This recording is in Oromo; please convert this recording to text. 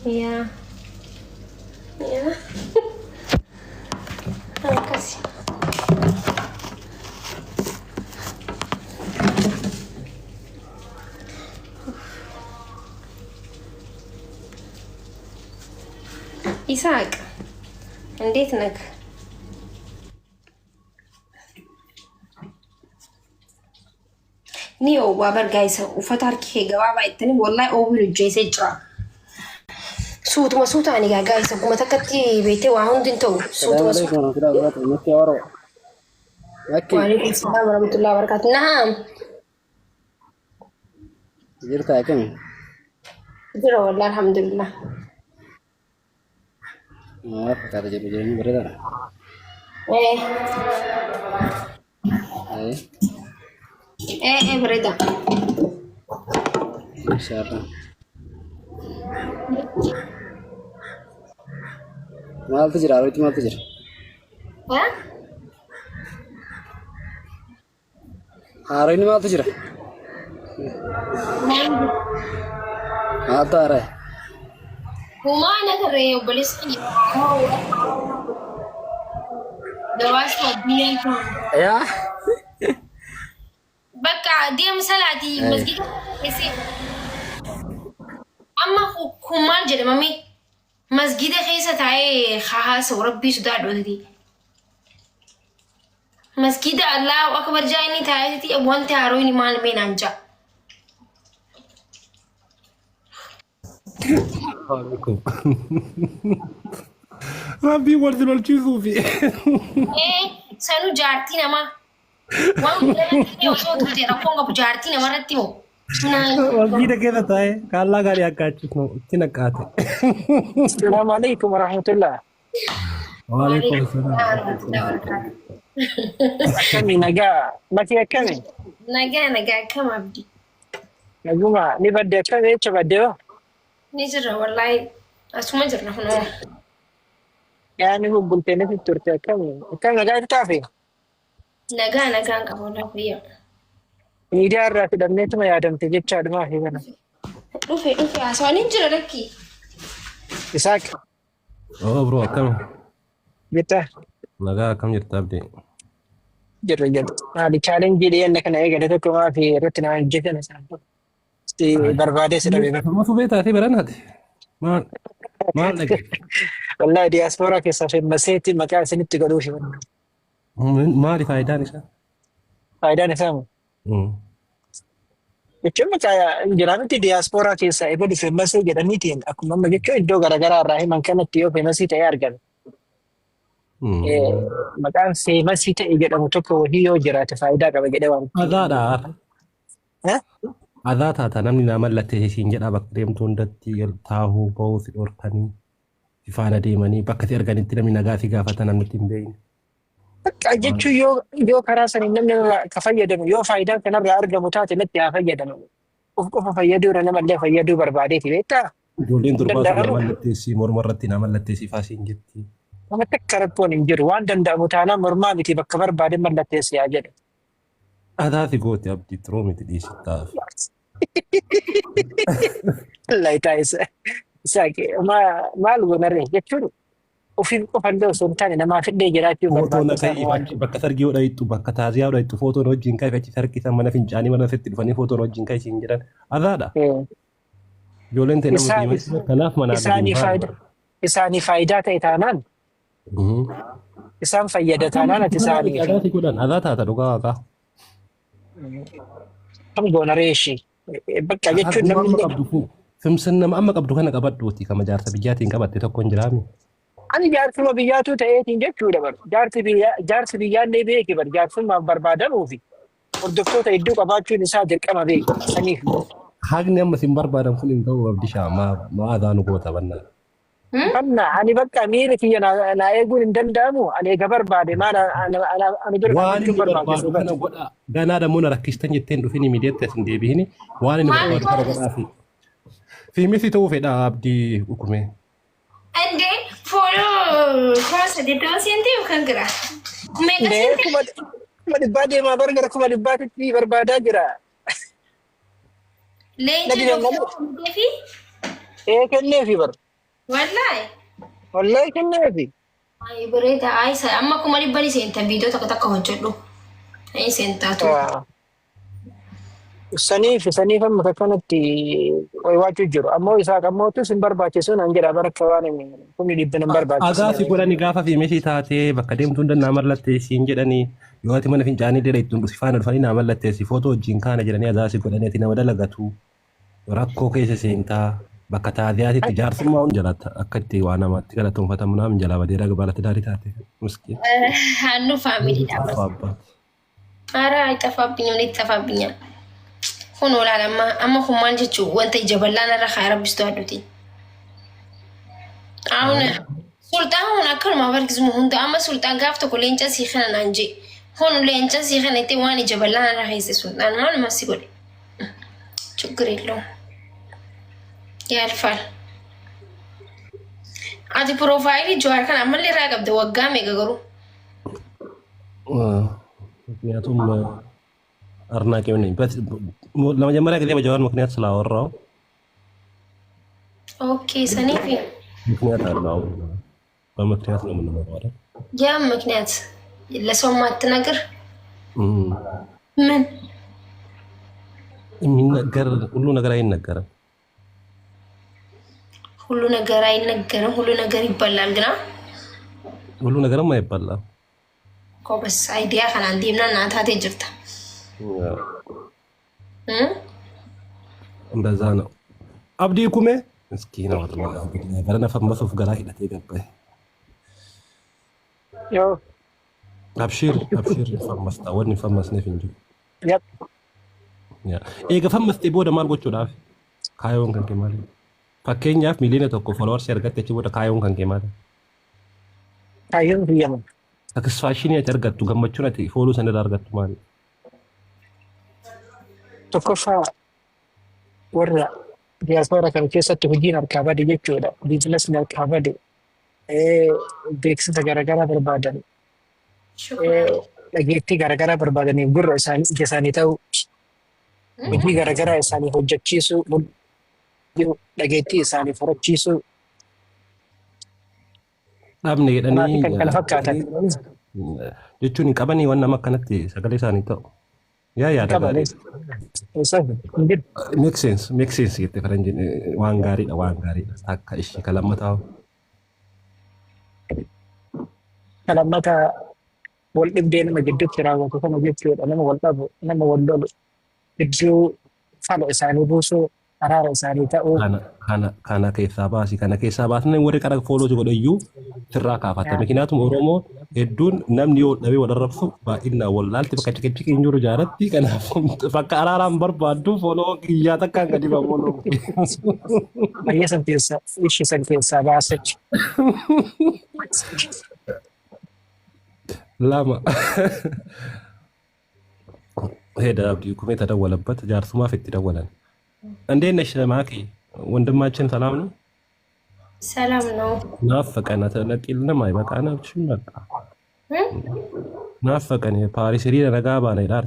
Yaa. Yaa. Akkasi. Isaaq እንዴት ነህ? Ni oowwaa bar gaayisa uffata harki kee gabaabaa ittanii wallahi oowwiin hojjeesee jira. Suutuma suutaan egaa gaayisa guma takkatti beektee waa hundi hin ta'u. Salaam Suutuma alaikum suutaan. warahmatullahi wabarakatuh. Makki Oro. Makki Waalaikum salaam warahmatullahi wabarakatuh. Naam. jirta akkami? Jira wallahi alhamdulillah. Maal fakkaata jedhu jireenyi bareedaadha. Eh Ayee eh eh bareeda. inshaallah. Maaltu jira? Harootti maaltu jira? Ha? Haaronni maaltu jira? Maaltu haara'e? Humaa na tarree obboleessi kiyya. Gabaasa addunyaan kun. Yaa. Bakka deemu salaatii masgiida keessee. Amma kun maal jedhama mee? Masgiida keessa taa'ee haasa'u rabbii sodaadhu. Masgiida Allahu akbar jaa inni taa'eeti wanti haarooyni maal mee naan jaa. Alaikum. Rabbiin wal si lolchiisuufi. Ee sanuu jaartii namaa. Waan biraa osoo turte rakkoon qabu jaartii namarratti moo. Masgiida keessa taa'ee kaallaa gaarii akka achiif itti naqqaate. Assalamu alaikum warahmatullah. Waalaikum salaam. Akkami nagaa makii akkami? Nagaa nagaa akkam abdi. Naguma ni badde akkami jecha badde hoo? Ni jirra wallaahi asuma jirra kunoo. Yaani bubbultee ni turte akkami? Akkami nagaa jirtaafi? Nagaa nagaan qaba wallaahi fayyaa. Miidiyaa irraa fidhamneetuma yaadamte jechaadhumaa fi kana. Dhufe dhufe haasawaan hin jira lakkii. Isaaq Oo bro akkam jirta nagaa akkam jirta abdii? jirra jirra. Maali chaalenjii dhiyeenya kana eegale tokko maafi irratti naa hojjetan isaan. Si barbaadee si dhabe. Amma subee taatee baranaati. Maal maal dhageesse? Wallaahi diyaaspooraa keessaa femmaseetti maqaa isinitti godhuufi. Maali faayidaan isaa? Faayidaan isaa moo? Jechuun maqaa jira miti diyaaspooraa keessaa ebalu femasii jedhaniitiin akkuma amma jechuun iddoo garaagaraa irraa himan kanatti yoo femasii ta'ee argame. Maqaan femasii ta'e jedhamu tokko wahii yoo jiraate faayidaa qaba jedhee waan. Azaadha. Azaa taata namni naa mallatteesse siin jedhaa bakka deemtu hundatti taahuu bahuu si dhorkanii si faana deemanii bakka si arganitti namni nagaa si gaafata namni itti hin beekne. Bakka jechuun yoo karaa saniin namni irraa ka fayyadamu yoo faayidaan kanarraa argamu taate natti haa fayyadamu. Of qofa fayyaduu irra namallee fayyaduu barbaadeeti beektaa? Ijoolleen durbaa sun naa Danda'amu. mallatteessi morma irratti naa mallatteessi faa siin jetti. Nama takka rakkoon hin jiru waan danda'amu taanaan mormaa miti bakka barbaade mallatteessi haa jedhu. Adaa si goote abdii turuu miti dhiisi taaf. Laayitaa isa maal goonaree jechuun ofiif qofa illee osoo hin taane namaaf illee jiraachuu Footoo na barbaachisaa ka'ii waan achi bakka sargii yoo dhayxu bakka taaziyaa yoo dhayxu footoon wajjin ka'e achi sarki san mana fincaanii mana sitti dhufanii footoon wajjin ka'e siin jedhan azaadha. Ijoolleen ta'e nama Isaan deeman kanaaf manaa gadi hin isaanii baane. faayidaa isaanii faayidaa ta'e taanaan isaan fayyada taanaan ati isaanii fi Adaa si godhan adaa taata dhugaa waaqaa. kam goonaree ishee bakka jechuun Akkuma namni amma qabdu kun fimsin nama amma qabdu kana qabadhuuti kama jaarsa biyyaatiin qabatte tokko hin jiraami. Ani jaarsuma biyyaatu ta'eetiin jechuudha bar. Jaarsi biyyaa jaarsi biyyaallee beeki bar jaarsummaaf barbaadamuufi hordoftoota hedduu qabaachuun isaa dirqama beeki saniif. Haqni amma sin barbaadan kun hin ta'u abdishaa maa maa adaa nu goota bannaa. Anna ani bakka miira kiyya na eeguun hin danda'amu ani eega barbaade maal ani bira Waan dhaabbachuun inni barbaachisu barbaadu bar. kana godhaa. Ganaa dammoo na rakkistan jetteen dhufini miidiyaatti as hin deebi'ini. Waan inni Maal barbaadu kana godhaafi. Fiimisi ta'uu fedha abdii hukumee. እንዴ ፎሎ 80,000 seentee kan gira. Meeqa Mee seentee? 500,000 deemaa bar gara 500,000tti barbaadaa jira. Leenci Na didan doktora malee fi ee kenneefi bar. Wallaahi. Wallaahi kenneefi. Ay bareeda ay amma 100,000 ni seenta viidiyoo takka takka hojjedhu. Ni seentaatu. Saniif saniif amma akkanatti waywaachu jiru. Ammoo isaa qammootus hin barbaachisu naan jedha bara akka waan 100,000 hin Agaa si barbaachisne. godhani gaafa fi meeshii taatee bakka deemtu hunda naa mallatteessi hin jedhanii yoo ati mana fincaanii dheera ittiin dhusi faana dhufanii naa mallatteessi footoo wajjin kaana jedhanii agaa si godhanii ati nama dalagatu rakkoo keessa seentaa bakka taaziyaatitti jaarsummaa hunda jalatta akka itti waa namaatti galatoonfatamu naam jalaa badee raga baalatti daarii taate miskiin. Hannu faamiliidha. Abbaat. ኧረ አይጠፋብኝም፣ እኔ ይጠፋብኛል። ሁን ወላላማ amma kun maal jechuu wanta ija bal'aan irra kaa rabbistu adduti. አሁን ሱልጣን ሁን akkanuma barkisuma hunda amma sulxaan gaaf tokko leenca sii kana naan jee hun leenca sii kana itti waan ija bal'aan irra keesse sulxaan maaluma si godhe ችግር የለውም ያልፋል። Ati piroofaayilii Jawaar kana ammallee irraa qabda waggaa meeqa garuu? ምክንያቱም አድናቂው ነኝ። ለመጀመሪያ ጊዜ በጀዋር ምክንያት ስላወራው Okay saniif ምክንያት አለው። አሁን በምክንያት ነው የምንኖረው አይደል? ያ ምክንያት ለሰው ማትነግር እም፣ ምን የሚነገር ሁሉ ነገር አይነገርም። ሁሉ ነገር አይነገርም፣ ሁሉ ነገር ይበላል። ግና ሁሉ ነገርም አይበላም። ጎበስ idea kanaan deemnaan naa taatee jirta. እንደዛ ነው። አብዲ ኩሜ እስኪ ነው በረነ ፈመሱፍ ገራ ሂደቴ ገባይ Yoo አብሺር አብሺር ፈመስታ ወኒ ፈመስኔ ፍንጁ yap eega fammastee booda maal gochuudhaaf kaayoon kan kee maali? Fakkeenyaaf 1 miiliyoona followersii argatte achi booda kaayoon kan kee maali? Kaayyoon biyyamu. Satisfactionii ati argattu gammachuun ati follow sanirraa argattu maali? Tokkoffaa warra diyaaspoora kan keessatti hojiin harkaa bade jechuudha. Biizinasni harkaa bade. Beeksisa garaagaraa barbaadan. Dhageettii garaagaraa barbaadaniif gurra isaanii ija isaanii ta'u hojii garaagaraa isaanii hojjechiisuu dhageettii isaanii horachiisuu Dhabne kanaa fi jedhanii kan kana fakkaatan. jechuun hin qabanii waan nama akkanatti sagalee isaanii ta'u. Yaa yaada Qaban gaariidha. eessa hin jiru. Make sense, make sense jette faranjiin waan gaariidha, waan gaariidha. Akka ishee kan lammataa Kan lammataa wal dhibdee nama gidduutti raawwatu kana jechuudha. Nama wal dhabu, nama wal lolu gidduu fala isaanii buusuu, araara isaanii ta'uu. Kana kana kana keessaa baasi kana keessaa baasnee warri qara follow godhe iyyuu sirraa kaafata. Mikinaatuma Oromoo hedduun namni yoo dhabee wal arrabsu baay'inaan wal laalti bakka ciqiciqi hin jiru jaalatti kanaaf bakka araaraan barbaaddu follow kiyyaa takkaan gadi ba follow. Biyya san keessa ishee san keessaa baasachi. Lama. ሄደ አብዲ ኩሜ ተደወለበት። Jaarsumaaf itti ደወለን። እንዴት ነሽ ማኪ? ወንድማችን ሰላም ነው? ሰላም ነው። ናፈቀን። ተነቂልንም አይበቃናችም። በቃ ናፈቀን። ፓሪስ hiriira nagaa baana jedhaa